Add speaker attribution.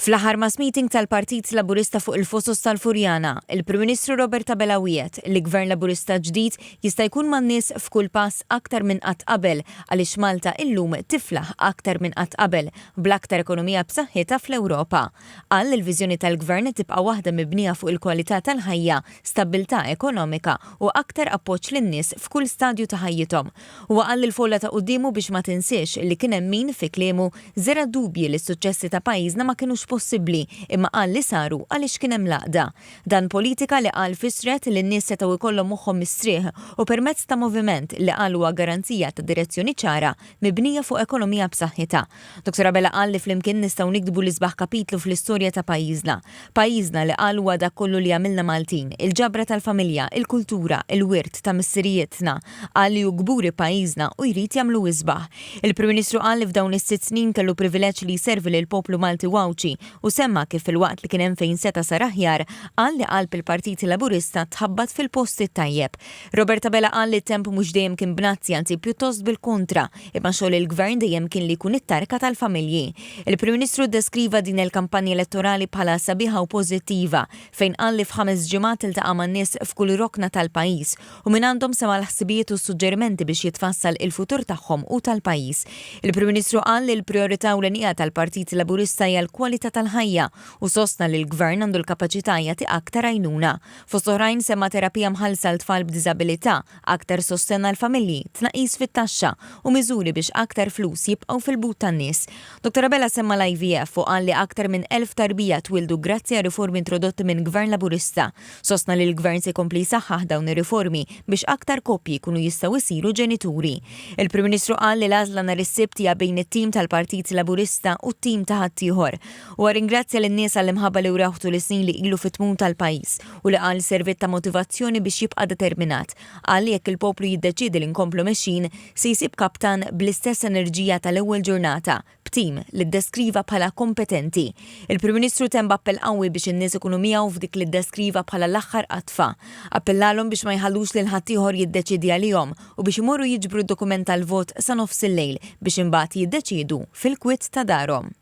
Speaker 1: Fl-aħħar mass meeting tal-Partit Laburista fuq il-Fosos tal-Furjana, il-Prim Ministru Robert Abela wiegħed li Gvern Laburista ġdid jista' jkun man-nies f'kull pass aktar minn qatt qabel għaliex Malta illum tiflaħ aktar minn qatt qabel bl-aktar ekonomija b'saħħitha fl-Ewropa. Qal li l-viżjoni tal-Gvern tibqa' waħda mibnija fuq il-kwalità tal-ħajja, stabbiltà ekonomika u aktar appoġġ lin-nies f'kull stadju ta' ħajjithom. Huwa qal lill-folla ta' quddiemu biex ma tinsiex li kien hemm min, fi kliemu, żera' dubji li s-suċċessi ta' pajjiżna ma kinux possibbli imma qal li saru għaliex kien hemm l-għaqda. Dan politika li qal fissret li n-nies setgħu jkollhom moħħhom mistrieħ u permezz ta' moviment li qal huwa garanzija ta' direzzjoni ċara mibnija fuq ekonomija b'saħħitha. Dottor Abela qal li flimkien nistgħu niktbu l-isbaħ kapitlu fl-istorja ta' pajjiżna. Pajjiżna li qal huwa dak kollu li jagħmilna Maltin, il-ġabra tal-familja, il-kultura, il-wirt ta' missirijietna. Qal li hu kburi b'pajjiżna u jrid jagħmlu isbaħ. Il-Prim Ministru qal li f'dawn is-sitt snin kellu privileġġ li jservi lill-poplu Malti u Għawdxi u semma kif filwaqt li kien hemm fejn seta' sar aħjar, qal li qalb il-Partit Laburista tħabbat fil-post it-tajjeb. Robert Abela qal li t-temp mhux dejjem kien bnazzi anzi pjuttost bil-kontra, imma xogħol il-Gvern dejjem kien li jkun it-tarka tal-familji. Il-Prim Ministru ddeskriva din il-kampanja elettorali bħala sabiħa u pożittiva, fejn qal li f'ħames ġimgħat iltaqa' man-nies f'kull rokna tal-pajjiż u mingħandhom sema' l-ħsibijiet u s-suġġerimenti biex jitfassal il-futur tagħhom u tal-pajjiż. Il-Prim Ministru qal li l-prijorità ewlenija tal-Partit Laburista hija l-kwalità tal-ħajja u sostna li l-Gvern għandu l-kapaċità jagħti aktar għajnuna. Fost oħrajn semma terapija mħallsa għal tfal b'diżabilità, aktar sostenn għall-familji, tnaqqis fit-taxxa u miżuri biex aktar flus jibqgħu fil-but tan-nies. Dottor Abela semma l-IVF u qal li aktar minn 1,000 tarbija twieldu grazzi għar-riformi introdotti minn Gvern Laburista. Sostna li l-Gvern se jkompli jsaħħaħ dawn ir-riformi biex aktar koppji jkunu jistgħu jsiru ġenituri. Il-Prim Ministru qal li l-għażla nhar is-Sibt hija bejn it-tim tal-Partit Laburista u t-tim ta' ħaddieħor. Huwa rringrazzja lin-nies għall-imħabba li wrewh tul is-snin li ilu fit-tmun tal-pajjiż u li qal serviet ta' motivazzjoni biex jibqa' determinat. Qal li jekk il-poplu jiddeċiedi li nkomplu mexjin, se jsib kaptan bl-istess enerġija tal-ewwel ġurnata, b'tim li ddeskriva bħala kompetenti. Il-Prim Ministru temm b'appell qawwi biex in-nies ikunu miegħu f'dik li ddeskriva bħala l-aħħar qadfa. Appellalhom biex ma jħallux lil ħaddieħor jiddeċiedi għalihom u biex imorru jiġbru d-dokument tal-vot sa nofsillejl biex imbagħad jiddeċiedu fil-kwiet ta' darhom.